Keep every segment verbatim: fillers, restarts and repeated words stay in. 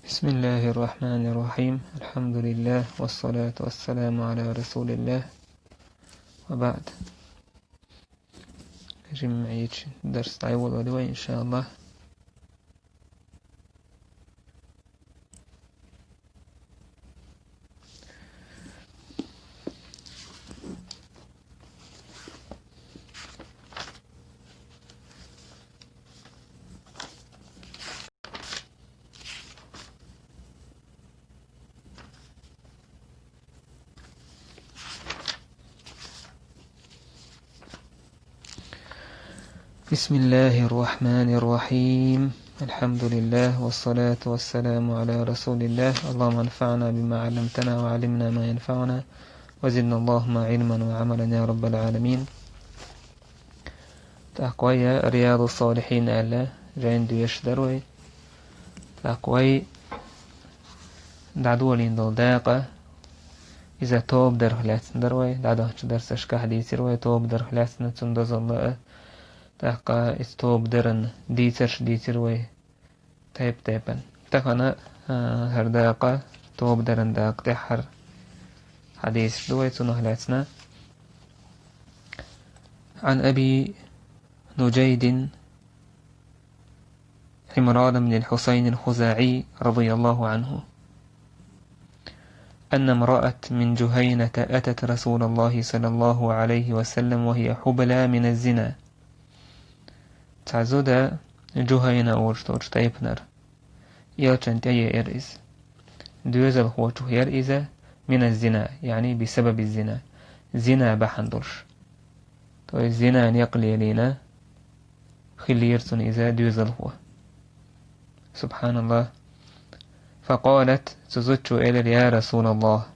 بسم الله الرحمن الرحيم. الحمد لله والصلاة والسلام على رسول الله وبعد. Жимма дарс дӀайолалуш да вай, иншааллахӀ. بسم الله الرحمن الرحيم. الحمد لله والصلاة والسلام على رسول الله. اللهم انفعنا بما علمتنا وعلمنا ما ينفعنا وزدنا اللهم علما وعملا يا رب العالمين. ТӀаккха вай РиядусСалихӀин аьлла жайна доьшуш дар вай. ТӀаккха вай дӀадолийна долу дакъа, иза тоба дарх лаьцна дар вай, дӀадаханчу дарсашкахь дийцира вай, тоба дарх лаьцна цунна дозалла а, тӀаккха иза тоба даран дийцарш дийцира вай тайп-тайпана. Тахана, а, хӀара дакъа, тоба даран дакъа тӀехь хӀара хьадийсаш ду вай цунах лаьцна. عن أبي نجيد عمران بن الحصين الخزاعي رضي الله عنه أن امرأة من جهينة أتت رسول الله صلى الله عليه وسلم وهي حبلى من الزنا. Цхьа зуда Жухайна олуш долчу тайпанара. Элчанна тӀееара иза. Доьзалхочух яра иза, мина зина, яъни би сабаби зина, зина бахьана долуш. То есть зина некъ лелийна, хиллера цунна иза доьзалхо. СубхьаналлахӀ. فقالت, цу зудчо элира: «Я РасулаллахӀ,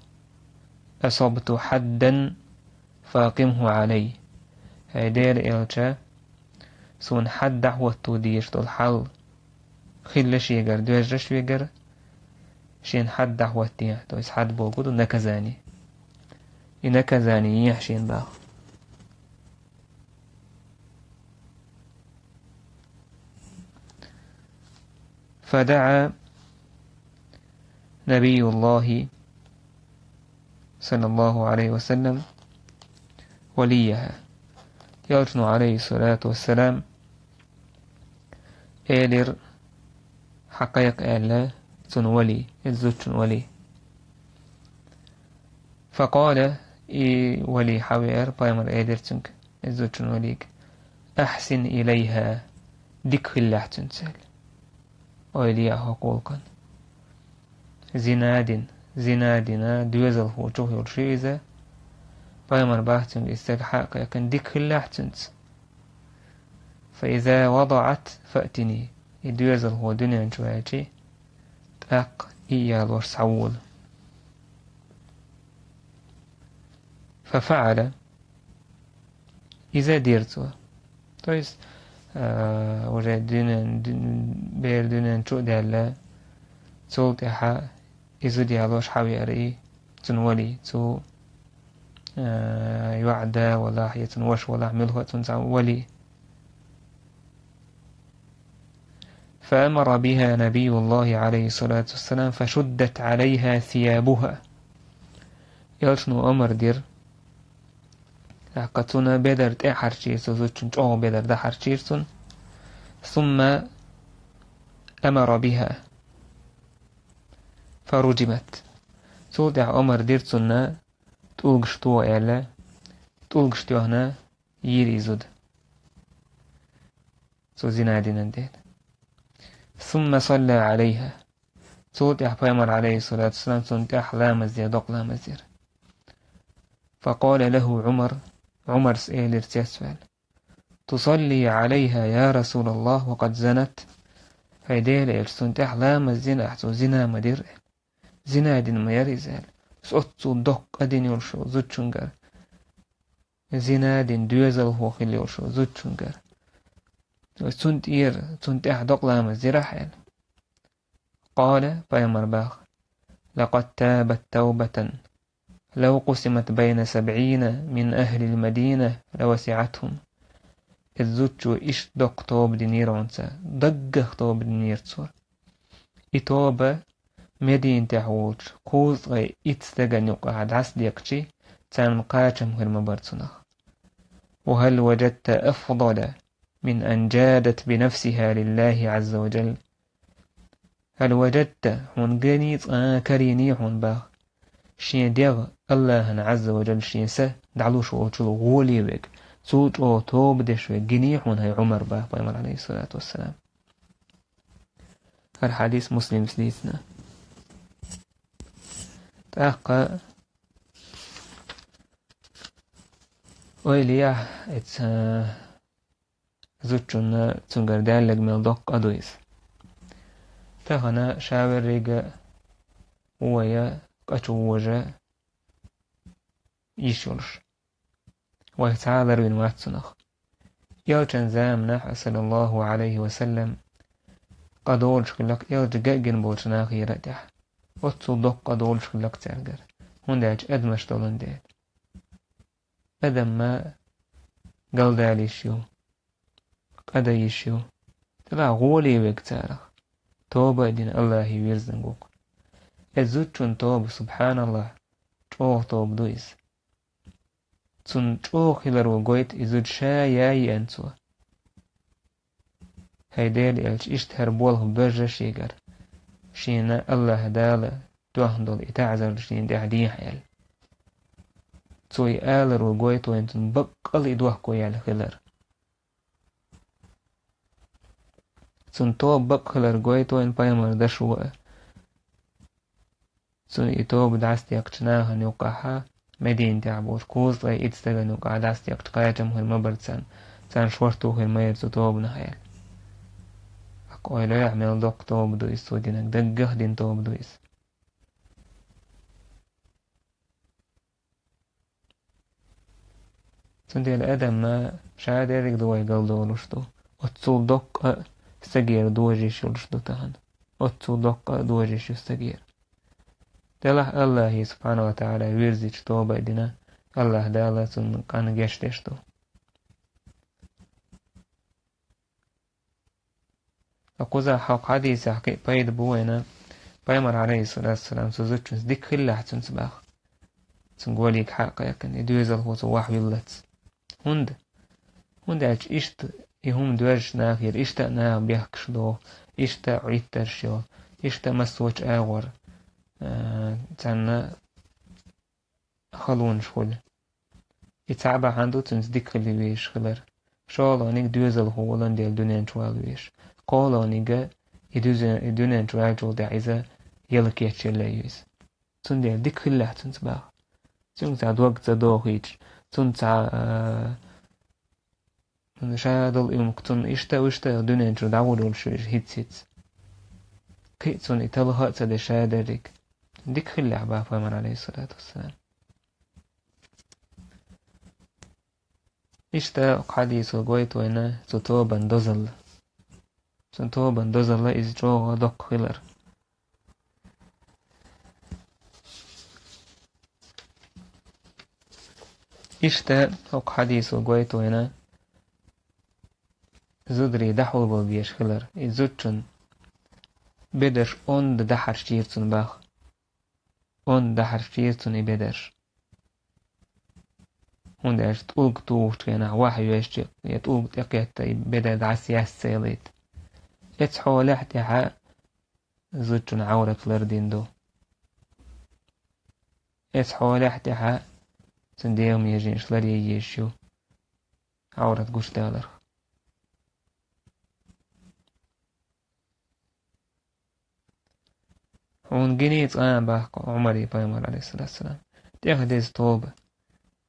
асабту хьаддан факъимхӀу Ӏалай». ХӀай Делан элча, суна хьад дӀахӀотто дезаш долу хьал хилла шегара, доьжжаш вегара, шена хьад дӀахӀоттае, то есть хьад бохург ду наказание. И наказание ехьа шена боху. فدعا نبي الله صلى الله عليه وسلم وليها. Элчано, Ӏалайхиссалату вассалам, элира, хьакхайкха аьлла, цуьнан вали, иза зудчун вали. فقال, и вали хьавеара, пайхамар элира цуьнга, иза зудчун валига: «Ахьсин илайхӀа», дика хилалахь цуьнца аьлла. Ойла е хӀокху гӀуллакхна. Зина дина, зина дина, доьзалхочух йолуш ю иза. Пайхамар боху цуьнга, и стаг хьа а кхайкхина, дика хилалахь цуьнца. «فإذا وضعت فأتني», и доьзалхо дуьнен чу ваьлчи, тӀаккха и а ялош схьавола. ففعل, иза дира цо. То есть, а, уже дуьнен, дуьн-, бер дуьнен чу а даьлла, цул тӀаьхьа и зуда ялош хьавеара и, цуьнан вали, цу, а, йоӀ да валахь, я цуьнан ваша валахь, муьлхха а цуьнан цхьа вали. فأمر بها نبي الله عليه الصلاة والسلام فشدت عليها ثيابها. Элчано амар дира, тӀаккха цуьнан бедар тӀе а хьарчийра цо, зудчун чӀогӀа бедар дӀахьарчийра цуьнан. ثم أمر بها فرجمت. Цул тӀаьхьа амар дира цунна, тӀулгаш тоха аьлла, тӀулгаш тоьхна, йийра и зуда. Цо зина динан дела. ثم صلى عليها. Цул тӀаьхьа пайхамар, Ӏалайхиссалату вассалам, цунна тӀехь ламаз дира, докъа ламаз дира. فقال له عمر, Ӏумарс элира цецваьлла: «تصلي عليها يا رسول الله وقد زنت؟» ХӀай Делан элча, цунна тӀехь ламаз дина ахь, цо зина ма дира аьлла. Зина дина ма яра иза аьлла. Со оццул доккха а дина йолуш йолу зудчуьнгара. Зина дина доьзалхо хилла йолуш йолу зудчуьнгара. Цунна тӀера, цунна тӀехь докъа ламаз дира ахь аьлла. قال, пайхамар боху: «لقد تابت توبة لو قسمت بين سبعين من أهل المدينة لوسعتهم». Иза зудчо иштта доккха тоба динера хьуна ца, даггах тоба динера цо. И тоба Мединатехь волчу кхузткъе итт стагана юкъахь дӀасадекъчий, царна кхачам хир ма бара цунах. وهل وجدت أفضل من أن جادت بنفسها لله عز وجل؟ هل وجدت, хьуна гиний, цкъа а карийний хьуна баха, шен дегӀ Аллахьан Ӏазза ва Джалла шен са дӀалуш волчул гӀоле верг, цул чӀогӀа тоба деш верг гиний хьуна, хӀай Ӏумар, баха пайхамар, Ӏалайхиссалату вассалам. ХӀара хьадис Муслимс дийцина. ТӀаккха ойла е, эца зудчунна цуьнгара даьлларг мел доккха къа ду иза. Тахана ша веррига вуя къа чу вожа йиш йолуш. Вайх цхьа а ларвина вац цунах. Элчан заманахь, саллаллаху Ӏалайхи ва саллам, къа долуш хилла-кх элча ган а гина болчу нахера а тӀехь. Оццул доккха къа долуш хилла-кх цаьргара, хӀунда аьлча адамаш долун дела. Адам ма галдала йиш ю, къа дан йиш ю. Делахь гӀоле верг царах, тоба а дина, Аллахье вирзинарг ву-кх. Эцу зудчун тоба, субхьаналлахь, чӀогӀа тоба ду иза. Цунна чӀогӀа хиларо гойту и зуда ша яй еана цо. ХӀай Делан элча, иштта хӀара болх божжа шегара, шена Аллахь Дала тоьхна долу и таӀзар шена тӀехь дехьа аьлла. Цо и аларо гойту вайна цунна баккъал и дохко яьлла хилар. Цунна тоба бакъ хилар гойту вайна пайхамар дашо а. Цунна и тоба дӀасадекъчу нахана юккъахьа, Мединатехь болчу кхузткъе итт стагана юккъахь дӀасадекъча кхачам хир ма бара царна, царна шорто хир ма яра цу тобанах аьлла. Аккха ойла е, мел доккха тоба ду иза цо динарг, даггах дина тоба ду иза. Цундела адам ма ша дерриг ду вай галдолуш ду. Оццул доккха а стагера дожа йиш йолуш ду тахана. Оццул доккха а дожа йиш ю стагера. Делахь Аллахье, субхьана ва тагӀала, вирзича, тоба а дина, Аллахь Дала цунна къан гечдеш ду. Ткъа кхузахь хӀокху хьадисехь кхин а пайда бу вайна, пайхамар, Ӏалайхиссалату вассалам, цу зудчуьнца дика хиллехь цуьнца баха. Цуьнга валийга хьакъ кхайкхина, и доьзалхо цо вахь виллалц. ХӀунда? ХӀунда аьлча иштта и хӀума доьжначу нахера, иштта а наха бехкаш доху, иштта а Ӏиттарш йо, иштта а массочу агӀор, а, царна халонаш хуьлу. И цхьаъ бахьана ду цуьнца дика хила везаш хилар. ШолгӀаниг доьзалхо волун дела дуьнен чу вала везаш. КхоалгӀанига и дуьзе-, и дуьнен чу ваьллачул тӀаьхьа иза яла кечъелла ю иза. Цундела дика хиллехь цуьнца баха. Цуьнга цхьа дог ца дохуьйтуш, цунна цхьа, а, Ша долу и хӀума цунна иштта а, иштта а дуьнен чу дӀагӀур йолуш веза хӀинцца-хӀинцца. Кхин а цунна и талха а ца деш ша дерриг. Дика хиллехь баха пайхамар, Ӏалайхиссалату вассалам. Иштта хьадисо гойту вайна цу тобан дозалла. Цу тобан дозалла иза чӀогӀа доккха хилар. Иштта хӀокху хьадисо гойту вайна зударий дӀахьулбала дезаш хилар. И зудчун бедарш онда дахьарш чийра цунна баха. Онда дахьарш чийра цунна и бедарш. ХӀунда аьлча тӀулг тухучу хенахь вахь везча, я тӀулг тӀекхетта, и бедар дӀасаяьсса ца ялийта. Эцу хьолехь тӀехьа зудчун Ӏаврат лардина ду. Эцу хьолехь тӀехьа цуьнан дегӀан меженаш ларъян езаш ю, Ӏаврат гучудаларх. Хьуна гиний цкъа а баха Ӏумаре пайхамар, Ӏалайхиссалату вассалам. ТӀех деза тоба.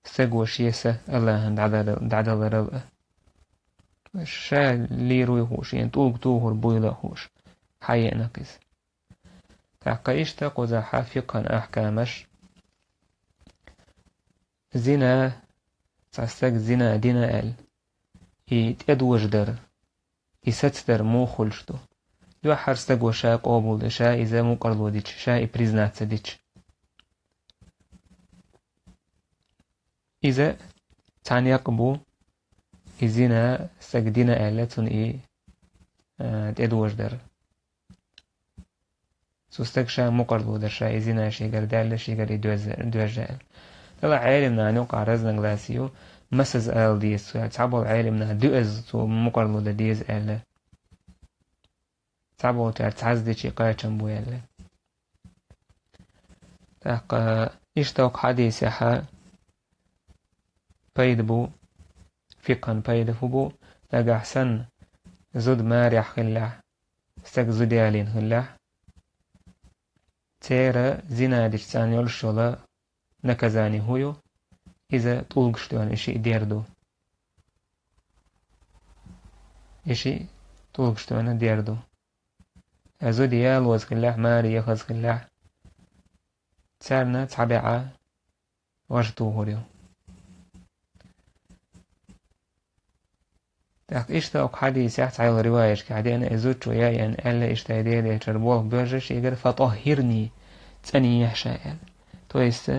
Стаго шен са Аллахьан дӀадалар-, дӀадаларал а. Ша лийр вуй хууш, шена тӀулг тухур буйла а хууш, хьаеана-кх иза. ТӀаккха иштта кхузахь фикъхьан ахькамаш. Зина, цхьа стаг зина дина аьлла, и тӀедожадар, и сацадар муха хуьлуш ду? Дуьххьара стаго ша къобалдича, ша иза мукъарло дича, ша и признаться дича. Иза цхьа некъ бу, и зина стаг дина аьлла, цунна и, а, тӀедожадар. Цу стага ша мукъарло дара ша и зина шегара даьлла, шегара и доьзна-, доьжна аьлла. Делахь Ӏелимнахана юкъахь разногласи ю, масаза ала деза цо аьлла. Цхьаболу Ӏелимнаха дуьазза цо мукъарло дан деза аьлла. Цхьаболчара цхьазза дичи кхачам бу аьлла. ТӀаккха иштта хӀокху хьадисехь пайда бу, фикъхьан пайда хӀун бу, нагахь санна зуда марехь хиллехь, стаг зуда ялийна хиллехь, церан зина дича царна йолуш йолу наказани хӀун ю, иза тӀулгаш тоьхна и шиъ дер ду. И шиъ тӀулгаш тоьхна дер ду. Зуда ялоза хиллехь, маре яхаза хиллехь, царна цхьа бӀе важа тухур ю. ТӀаккха иштта хӀокху хьадисехь цхьайолу риваяташкахь деана, и зудчо яйъина аьлла, иштта и дедечара болх боьжна шегара, фатӀаххирни, цӀанъехьа ша аьлла. То есть,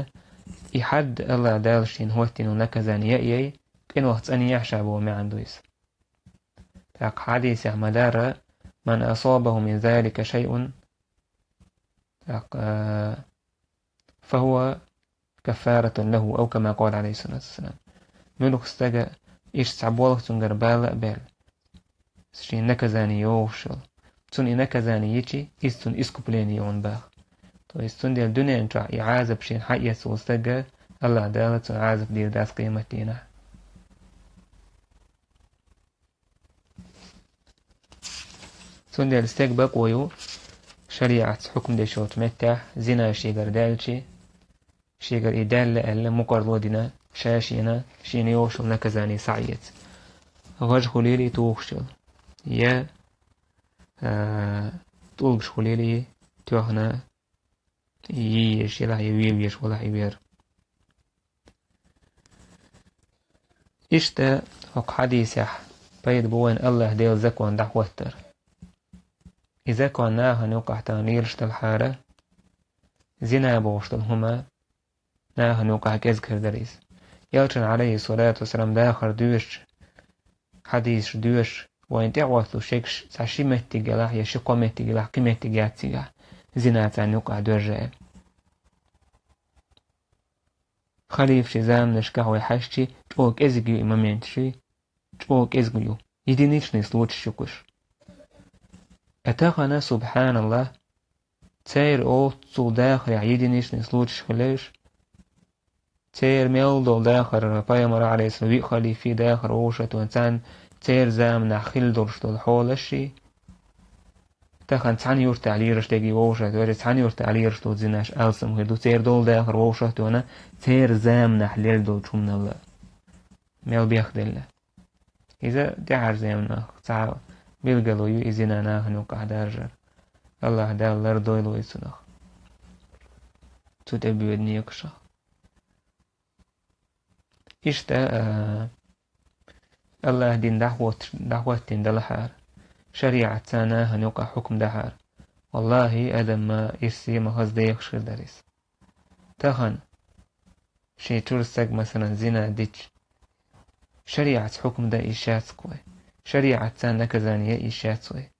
и хьадд АллахӀ Дала шена хӀоттийна наказани яйъа, къинойх цӀанъехьа ша боху маьӀна ду иза. ТӀаккха хьадисехь ма-дарра, ман асабаху мин залика шайъун, тӀаккха, фахуа каффаратун лаху, ау кама къала, алейхиссалату вассалам. Муьлхха стага иштта цхьа болх цуьнгара бала а баьлла, шен наказание йогӀуш йолу. Цунна и наказание йичи, иза цунна искупление йогӀун баха. То есть, цундела дуьнен чохь и Ӏазап шена хьаэцна волу стага, АллахӀ Дала цунна Ӏазап дийр дац къематдийнахь. Цундела стеган бакъо ю, шариӀатца хьукам деш йолчу меттехь, зина шегара даьлчи, шегара и даьлла аьлла, мукъарло а дина, ша шена, шена йогӀуш йолу наказание схьаэца. ГӀажа хуьлийла и тухуш йолу, я, а, тӀулгаш хуьлийла и тоьхна, йийш елахь я вевеш валахь и вер. Иштта хӀокху хьадисехь пайда бу вайн АллахӀ Делан закон дӀахӀоттар. И закон нахана юкъахь тахана лелаш делахьара, зина бохуш долу хӀума нахана юкъахь кӀезиг хир дара иза. Элчан, алейхиссалату вассалам, дахар доьшуш, хьадисаш доьшуш, вайна тӀехӀотталуш шегаш цхьа ши меттиг елахь я ши-кхо меттиг елахь, кхин меттиг яц цигахь, зина царна юкъахь доьжна аьлла. Халифашийн заманашкахь вай хьаьжчи, чӀогӀа кӀезиг ю и моменташ, чӀогӀа кӀезиг ю. Единичный случай ю кхуш. Ткъа тахана, субханаллахӀ, церан оццул дахарехь единичный случай хилла уьш. Церан мел долу дахар, пайхамар, алейхиссалам, виъ халифийн дахар вовшахтоьхна, царна церан заманахь хилла долуш долу хьолашший. Тахана цхьана юьртахь лелаш дерг вовшахтоьхна, цхьана юьртахь лелаш долу зинаш алсам хир ду, церан долу дахар вовшахтоьхна, церан заманахь лелла долчу хӀуманал мел бехделла. Иза тӀаьхьарчу заманах цхьа билгало ю и зина нахана юкъахь даржар. АллахӀ Дала лардойла вай цунах. Цу тӀе боьду некъашах. Иштта, а, АллахӀан дин дӀахӀотташ-, дӀахӀоттийна далахьара, шариӀатца нахана юкъахь хьукам дахьара, валлахӀи, адам ма ирсе ма хаза дехаш хир дара иза. Тахана шен чуьра стаг, масалан, зина дича, шариӀатца хьукам дан йиш яц-кх вай, шариӀатца наказание ян йиш яц вай.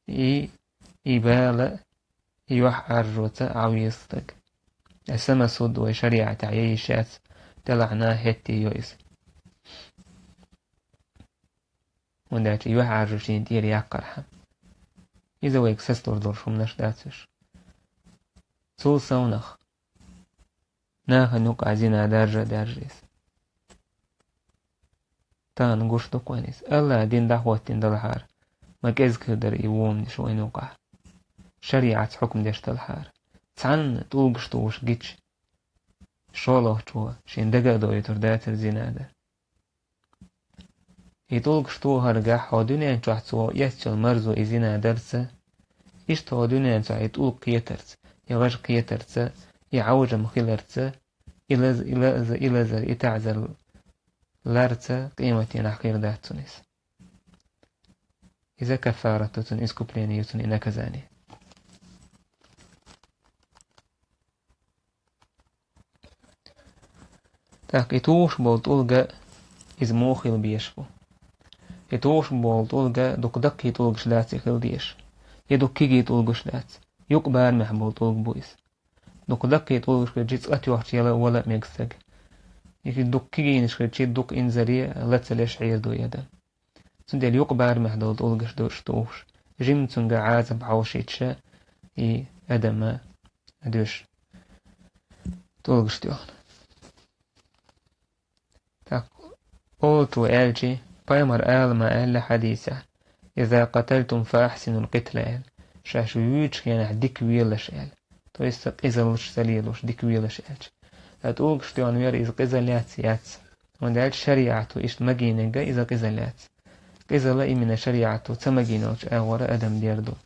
И, и бала, и юьхьӀаьржоца Ӏа веза стаг. Аса ма суд вай шариӀатехь ян йиш яц, делахь нахана хӀетте йо иза. ХӀунда аьлча юьхьӀаьржо шена тӀера яккхархьама. Иза вайга сацалур долуш хӀуманаш дац уьш. Цул совнах, нахана юкъахь зина даржа а даржа иза. Тахана гуш ду-кх вайна иза. АллахӀан дин дӀахӀоттийна далахьара, ма кӀезиг хир дара и вон деш вайна юкъахь. ШариӀатца хьукам деш далахьара, цхьанна тӀулгаш тухуш гича, шолгӀачо шена дага а доуьйтур дацара зина дар. И тӀулгаш тохаргахь хьо дуьнен чохь цо эцначул марзо и зина дарца, иштта хьо дуьнен чохь и тӀулг кхетарца, и гӀажа кхетарца, и Ӏовжам хиларца, и лаз-, и лаза-, и лазар, и таӀзар ларца къематдийнахь хир дац цунна иза. Иза каффарат ду цунна, искупление ю цунна, и наказание. ТӀаккха и тухуш болу тӀулг иза муха хила безаш бу? И тухуш болу тӀулга дукха даккхий тӀулгаш дац и хила дезаш. Я дукха кегий тӀулгаш дац. Юкъа барамехь болу тӀулг бу иза. Дукха даккхий тӀулгашкара чу цкъа тоьхча яла а вала а мега стаг. И дукха кегийнашкара чу дукха инзаре а ла ца леш Ӏийр ду и адам. Цундела юкъа барамехь долу тӀулгаш ду уьш тухуш. Жимма цуьнга Ӏазап хьовшийта ша и адама дуьш тӀулгаш тоьхна. Так, олучо аьлчи, пайхамар ала ма аьлла хьадисехь: «Иза къаталтум фа ахьсинул къитла», – аьлла. Шаьш вуьйчу хенахь дика велаш аьлла. То есть, сан къизаллаш ца лелош, дика велаш аьлча. Ткъа тӀулгаш тоьхна вер иза къизал яц, яц. ХӀунда аьлча шариӀато иштта магийнарг иза къизал яц. Къизал именно шариӀато ца магийналчу агӀора адам дер ду.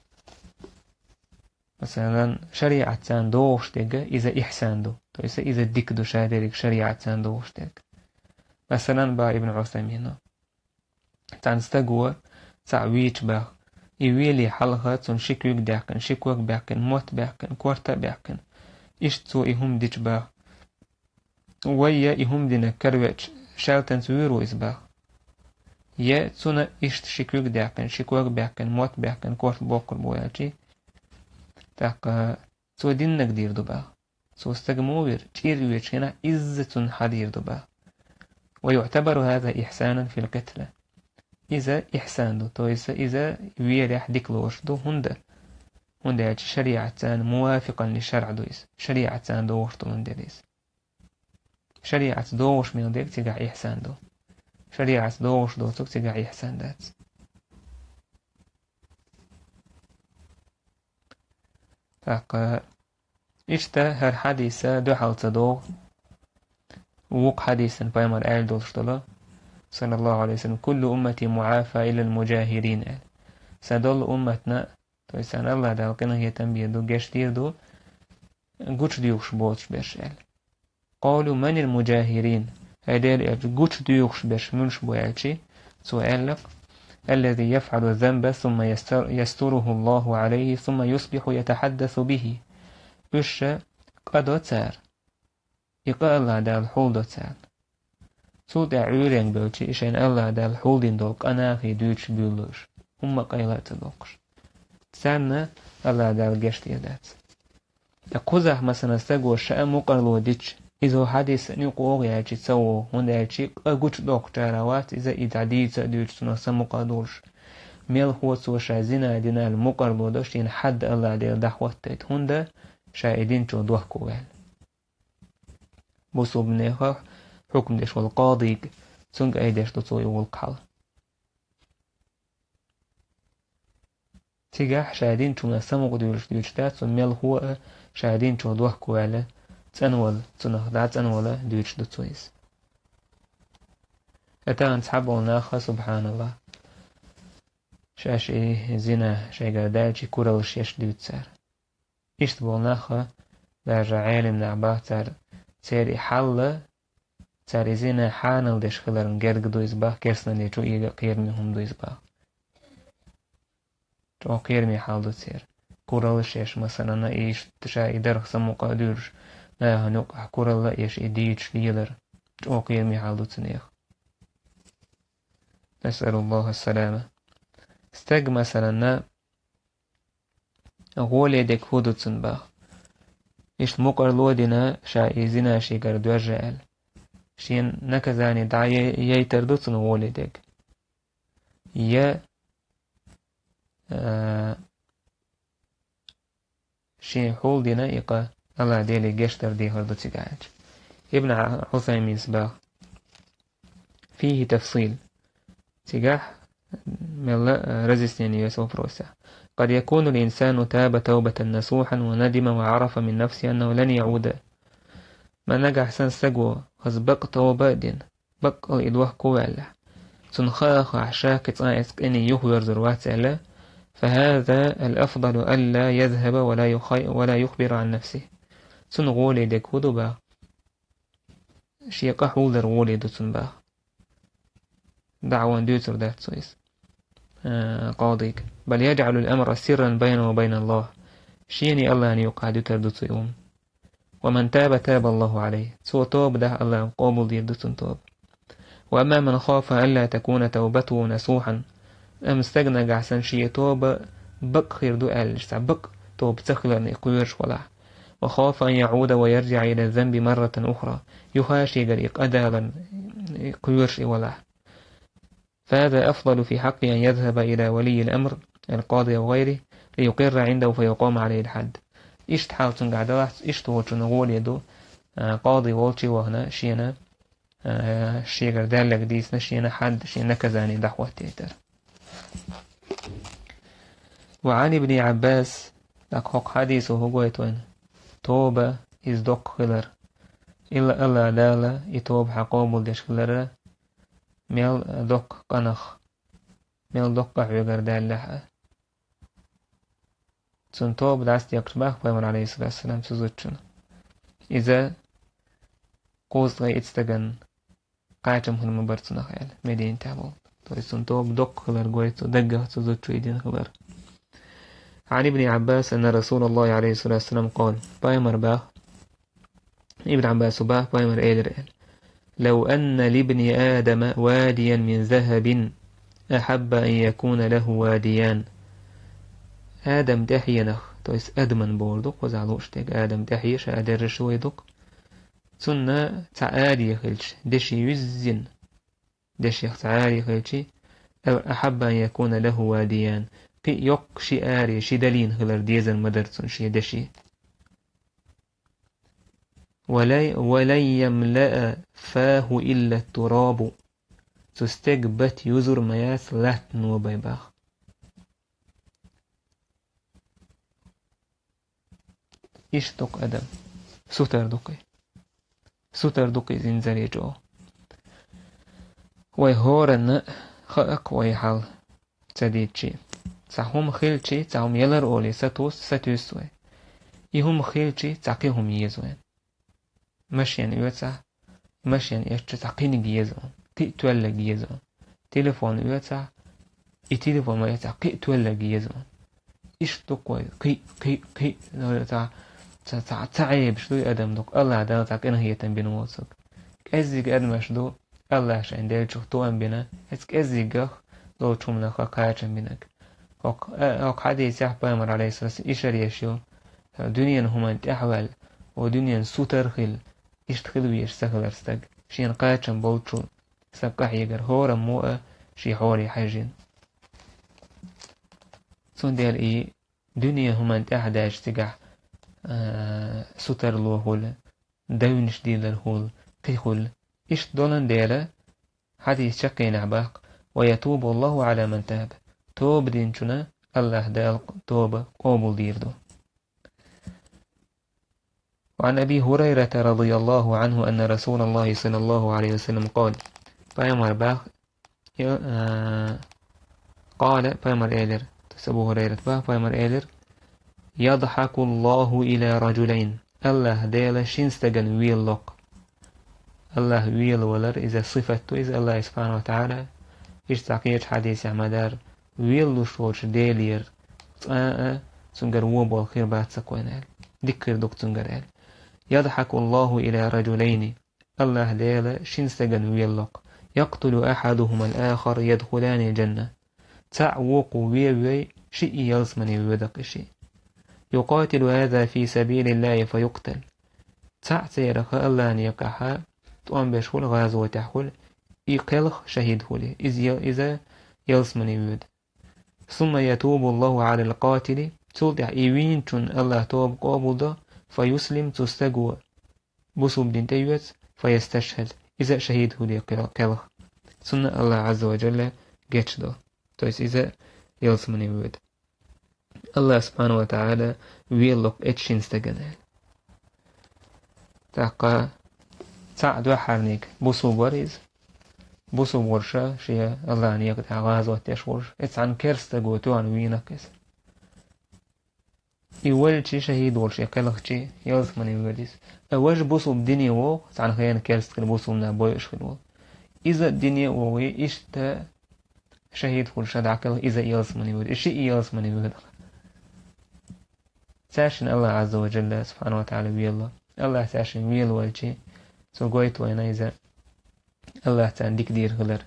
Масалан, шариӀат царна догӀуш дерг иза ихьсан ду. То есть иза дика ду ша дерриг шариӀат царна догӀуш дерг. Масалан, боху Ибн Усаймина. Цхьана стаго цхьаъ вийча боху. И велий хьалха цунна ши куьг даьккхина, ши ког баьккхина, мотт баьккхина, корта а баьккхина. Иштта цо и хӀума дича боху. Вай я и хӀума динарг каравеача, шаьлтанца вуьйр ву иза боху. Я цунна иштта ши куьг даьккхина, ши ког баьккхина, мотт баьккхина, корта боккхур бу аьлчи. ТӀаккха цо диннарг дийр ду боху. Цо стаг ма вуьйр, чӀир воьдучу хенахь изза цунна хьадийр ду боху. «Ва юӀтабару хаза ихьсанан фил къитла». Иза ихьсан ду, то есть иза велехь дика лоруш ду, хӀунда? ХӀунда аьлча шариӀат царна мувафикъан ли шарӀ ду иза. ШариӀат царна догӀуш долун дела иза. ШариӀатца догӀуш мел дерг цигахь ихьсан ду. ШариӀатца догӀуш доцург цигахь ихьсан дац. ТӀаккха иштта хӀара хьадиса дуьхьал ца догӀу. Вукху хьадисан пайхамар аьлла долуш долу, саллаллаху алейхи ва саллям: «Куллу уммати муафа иллал муджахирин», – аьлла. Сан долу умматна, то есть сан Аллах Дала къинхетам бийр ду, гечдийр ду, гучудуьйхуш боцуш берш аьлла. «Къалу манил муджахирин?» Хьай Дела элча, гучудуьйхуш берш муьлш бу аьлчи, цо аьлла: «Аллази яфӀалу занба, сумма ястар-, ястуруху Аллаху алейхи, сумма юсбиху ятахаддасу бихи». Уьш ша къа до цара, и къа Аллах Дала хьулдо царна. Цул тӀаьхьа Ӏуьйренга бевлчи, и шайна Аллах Дала хьулдина долу къа нахе дуьйцуш буьйлалуш, хӀумма къайла а ца доккхуш. Царна Аллах Дала гечдийр дац. Ткъа кхузахь, масалан, стаго ша а мукъарло дича, иза хьадис а нуьйкъа вогӀу яьлчи ца вогӀу, хӀунда аьлчи къа гучудоккхучара вац иза, и дӀадийца а дуьйцуш, цунах самукъа а долуш. Мелхо цо ша зина дина аьлла мукъарло до, шена хьадда Аллах Дела дӀахӀоттайта, хӀунда ша и динчул дохко ваьлла. Бусулбанеха хьукам деш волу къадийга, цуьнга айдеш ду цо и гӀуллакх хьала. Цигахь ша динчунна самукъа дуьйлуш дуьйцуш дац, цунна мелхо а ша динчух дохко ваьлла, цӀанвала, цунах дӀацӀанвала дуьйцуш ду цо иза. Тахана цхьаболу наха, субхьаналлах, шаьш и зина шайгара даьлчи кураллаш еш дуьйцу цара. Иштта болу наха, даже Ӏелам нах бах цара, церан и хьал, цара и зина хьанал деш хиларна герга ду иза бах, керстаналле чу эга а кхераме хӀума ду иза бах. ЧӀогӀа кхераме хьал ду церан. Кураллаш еш, масалана, иштта ша и дарх самукъа а дуьйлуш, нахана юкъахь куралла а еш, и дийцуш лелар. ЧӀогӀа кхераме хьал ду цу нехан. Насъалуллаха ас-салама. Стаг, масалана, гӀоле дерг хӀун ду цунна бах? Иштта мукъарло а дина, ша и зина шегара доьжна аьлла. Шена наказание дӀа я-, яйтар ду цунна гӀоле дерг? Я, а, шен хьул дина и къа, Аллах Деле гечдар дехар ду цигахь аьлча. Ибн Ӏусайминс бах: «Фихи тафсил». Цигахь мелла, э, разъяснение есть вопроса. «Къад якуну линсану таба таубатан насухан ва надима ва арафа мин нафси аннаху лан яуда». Ма нагахь сан стаго хаза бакъ тоба а дина, баккъал и дохко ваьлла. Цунна хаа хаа ша кхин цкъа эцкъини юхаверзур вац аьлла, «фахаза ал-афдалу алла язхаба ва ла юхай-, ва ла юхбира ан нафси». Цунна гӀоле дерг хӀун ду бах? Шен къа хьулдар гӀоле ду цунна бах. ДаӀван дуьйцур дац цо иза. Э, къадийга. «Бал яджӀалул амра сирран байна ва байна Аллах». Шений Аллахний юкъахь дуьтар ду цо и хӀума. «Ва ман таба, таба Аллаху алейхи». Цо тоба дахь, Аллах къобалдийр ду цунна тоба. وأما من خاف ألا تكون توبته نصوحا. Амма стаг нагахь санна шен тоба бакъ хир ду аьлча, цхьа бакъ тоба ца хиларна и кхоьруш валахь. وخاف أن يعود ويرجع إلى الذنب مرة أخرى. Юха шегара и къа даларна и кхоьруш и валахь. فهذا أفضل في حقه أن يذهب إلى ولي الأمر، القاضي أو غيره، ليقر عنده فيقام عليه الحد. Иштта хьал цунгахь далахь, иштта волчунна гӀоле ду, а, къади волчу вахана шена, а, шегара даьлларг дийцина, шена хьад, шена наказание дӀахӀоттайтар. وعن ابن عباس, тӀаккха хӀокху хьадисо хӀун гойту вайна? Тоба, иза доккха хилар. Илла Алла Дала и тоба хьан къобалдеш хилара, мел доккха къинах, мел доккха хьоьгара даьллехь а. Цунна тоба дӀасадекъча боху пайхамар, алейхиссалату вассалам, цу зудчунна. Иза кхузткъе итт стагана кхачам хир ма бара цунах аьлла, Мединатехь болу. То есть цунна тоба доккха хилар гойту, даггах цу зудчо и дина хилар. عن ابن عباس أن رسول الله عليه الصلاة والسلام قال. Пайхамар боху, Ибн Ӏаббаса боху, пайхамар элира аьлла: لو أن لابن آدم واديا من ذهب أحب أن يكون له واديان. Адам тӀаьхьенах, то есть адаман бохург ду-кх, кхузахь лууш дерг, Адам тӀаьхье ша дерриш вай ду-кх. Цунна цхьа аде хилча, деши виззина, дешех цхьа аде хилча, أحب أن يكون له واديان. Кхин а йоккха ши аре, ши далийна хилар дезар ма дара цунна шен деши. ولن، ولن يملأ فاه إلا التراب. Цу стеган бат юзур ма яц латта нобай боху. Иштта ду-кх адам. Сутара ду-кх и. Сутара ду-кх иза инзаре чӀогӀа. Вай хӀоранна а хаьа-кх вай хьал ца дийцча. Цхьа хӀума хилча, цхьа хӀума ялар олий, сатуьйсу, сатуьйсу вай. И хӀума хилча, цхьа кхин хӀума еза вайна. Машен оьцахь, машен эцча цхьа кхиниг еза вайна, кхин а тоьлларг еза вайна. Телефон оьцахь, и телефон ма эцахь, кхин а тоьлларг еза вайна. Иштта ду-кх вай, кхин, кхин, кхин, цхьа, цхьа, цхьа, цхьа Ӏебаш ду и адам ду-кх, Аллах Дала цхьа къинхетам бина воцург. КӀеззиг адамаш ду, Аллах шайн деллачух тоам бина, эцу кӀеззиггах долчу хӀуманах кхачам бинарг. ХӀокху, э, хӀокху хьадисехь пайхамар, алейхиссалам, ишар еш ю, дуьненан хӀуманна тӀаьхьаваьлла, о дуьненан сутара хила, иштта хила везаш ца хилар стаг, шена кхачам болчул стаг къахьегар хӀораммо а шен хьоле хьаьжжина. Цундела и дуьне хӀуманна тӀаьхьа даьлча цигахь, а, сутарло хуьлу, девнаш дийлар хуьлу, кхин хуьлу. Иштта долан дела, хьадис чаккхенехь баккха: «Ва ятубу Аллаху ала ман таб». Тоба динчунна Аллах Дала тоба къобалдийр ду. وعن أبي هريرة رضي الله عنه أن رسول الله صلى الله عليه وسلم قال. Пайхамар бах, я, а, къала, пайхамар элира, то есть Абу Хурайрат бах, пайхамар элира: «Ядхаку Аллаху иля раджулайн». Аллах Дела шин стагана велалокх. Аллах велавалар, иза сифат ду, иза Аллах субхана ва тааля, иштта цхьа кхечу хьадисехь ма-дарра, велалуш волчу Делера цкъа а цуьнгара вон болу хир бац ца кхойна аьлла. Дика хир ду-кх цуьнгара аьлла. «Ядхаку Аллаху иля раджулайни». Аллах Дела шин стагана велалокх. «Якътулу ахьадухумал ахар, ядхуланил джанна». Цхьаъ вукхо вен вей, шиъ ялсамане воьду-кх и шиъ. «Юкъатилу хаза фи сабилиллахи фа юкътал». Цхьаъ церах Аллахьан некъахь тӀом беш хуьлу, гӀазотехь хуьлу, и кхелха шахӀид хуьлу, иза я-, иза ялсамане воьду. «Сумма ятубу Аллаху алал къатили», цул тӀаьхьа и вийначунна Аллах тоба къобалдо, «фа юслим», цу стаго бусалба дин тӀеоьцу, «фа ясташхӀад», иза а шахӀид хуьлу кхел-, кхелха. Цунна Аллах Ӏазза ва Джалла гечдо. То есть иза ялсамане воьду. Аллах субхана ва тааля велалокх эцу шин стагана аьлла. ТӀаккха цхьаъ дуьххьарниг бусалба вара иза. Бусалба вара ша, шен Аллахьан некъа тӀехь гӀазот деш волуш, и цхьана керста стага тоьхна вийна-кх иза. И велчи, шахӀид волуш, и кхелхачи ялсамане воьду иза. А важа бусалба дине вогӀу, цхьана хенахь керста хилла бусалба нах бойуш хилла волу. Иза дине а вогӀий, иштта шахӀид хуьлуш дӀакхелха, иза ялсамане воьду, и шиъ ялсамане воьду. Цаьршинна Аллах Ӏазза ва Джалла субхана ва тааля велало. Аллах цаьршинна велавелчи, цо гойту вайна иза Аллахь царна дика дийр хилар.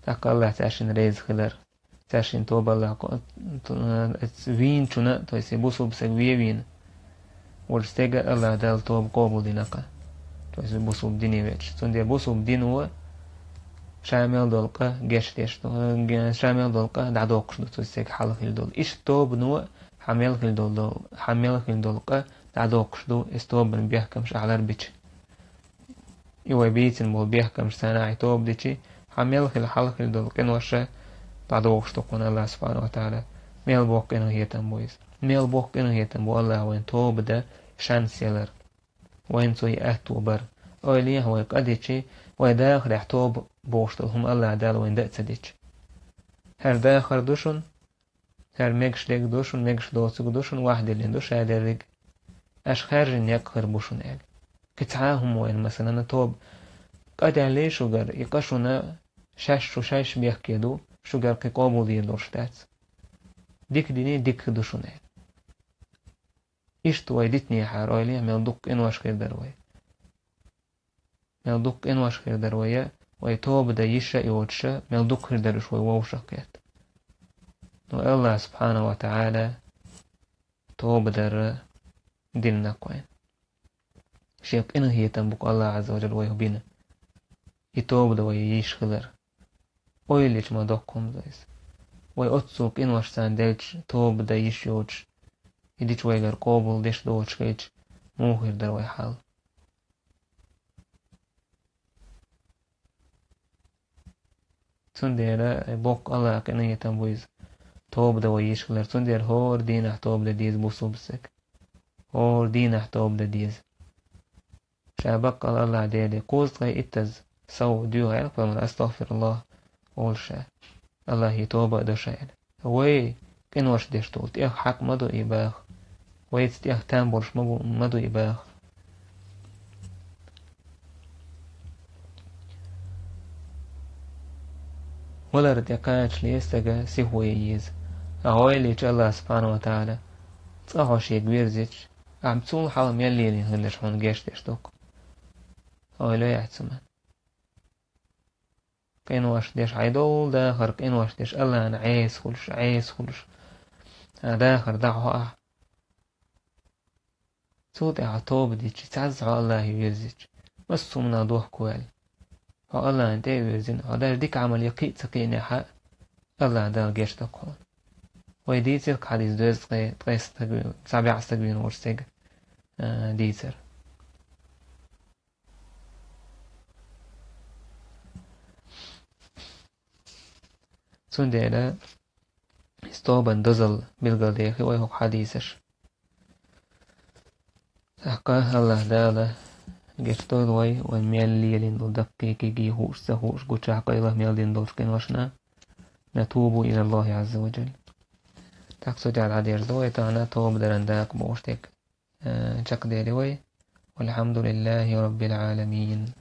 ТӀаккха Аллахь цаьршинна реза хилар. Цаьршинна тоба Аллахь ко-, т-, э, вийначунна, то есть бусулба саг ве вийна волча стеган Аллахь Дала тоба къобалдина-кх. То есть бусулба дине веача. Цундела бусулба дино ша мел долу къа гечдеш ду, э, ге-, ша мел долу къа дӀадоккхуш ду цу стеган хьалха хилла долу. Иштта тобано хьан мел хилла долу, хьан мел хилла долу къа дӀадоккхуш ду, иза тобанан бехкамаш ахь ларбича. И вай бийцина болу бехкамаш царна ахь тоба дичи, хьан мел хилла хьалха хилла долу къинош дӀадохуш ду хьуна Аллахь субхьанаху ва таӀала. Мел боккха къинхетам бу иза. Мел боккха къинхетам бу Аллахь вайна тоба дан шанс ялар. Вайна цо и аьтто бар. Ойла е хьо, вай къа дичи, вай дахарехь тоба бохуш долу хӀума Аллахь Дала вайна дан а ца дичи. ХӀара дахар ду шуна, ХӀара мегаш дерг ду шуна, мегаш доцург ду шуна, ваьхьа диллина ду ша дерриг. Аша хаьржина некъ хир бу шуна аьлла. Кхин цхьа а хӀума вайна, масалан, тоба. Къа даьллий шуьгара, и къа шуна шаьш шу шаьш бехке ду, шуьгара кхин къобалдийр долуш дац. Дика диний, дика ду шуна аьлла. Иштта вай дитинехьара ойла е, мел дукха къинош хир дара вай. Мел дукха къинош хир дара вай, вай тоба дан йиш а йоцуша, мел дукха хир дара уьш вай вовшах кхетта. Но Аллахь субхьанаху ва таӀала тоба дар диннакх вайна. Шен къинхетам бу-кх Аллахь Ӏазза ва Жалла вайх бина. И тоба дан вай йиш хилар. Ойла йича ма доккха хӀума ду иза. Вай оццул къиношца делча, тоба дан йиш йоцуш, и дича вайгара къобалдеш доцуш хилча, муха хир дара вай хьал? Цундела боккха Аллахь къинхетам бу иза. Тоба дан вай йиш хилар. Цундела хӀора дийнахь тоба дан деза бусулба стаг. ХӀора дийнахь тоба дан деза. Ша баккъал Аллахь Деле кхузткъе иттаза сов дуьйхьа аьлла, пайхамар, астагӀфируллахӀ олу ша. Аллахье тоба а до ша аьлла. Вай къинош деш долу тӀех хьакъ ма ду и баха. Вайца тӀех там болуш ма бу, ма ду и баха. Валар тӀе кхачале стага сихо е еза. Ахьа ойла йича Аллахь субхьанаху ва таӀала, цкъа хьо шега вирзича, ахьа цул хьалха мел лелийна хиларш хьуна гечдеш ду-кх. Ойла яц хӀума. Къинош деш, хьайн долу дахар къинош деш, Аллахьна Ӏеса хуьлуш, Ӏеса хуьлуш. А дахар дӀахьо ахь. Цул тӀаьхьа тоба дичи, цхьазза хьо Аллахье вирзичи, массо а хӀуманах дохко ваьлла. Хьо Аллахьна тӀе а вирзина, хьо даже дика Ӏамал ян кхин а ца кхиънехь а, Аллахь Дала гечдо-кх хьуна. Вай дийцира-кх хьадис, дезткъе ткъе стаг вийна, цхьа бӀе стаг вийна волчу стеган, а, дийцар. Цундела иза тобанан дозалла билгалдехи вай хӀокху хьадисаш. ТӀаккха Аллахь Дала гечдойла вай, вай мел лелийна долу даккхий, кегий хууш, ца хууш, гучахь, къайлаха мел дина долчу къиношна. نتوب إلى الله عز وجل. ТӀаккха цу тӀехь дӀадерзо вай тахана тоба даран дакъа бохуш дерг, э, чекхдели вай. والحمد لله رب العالمين.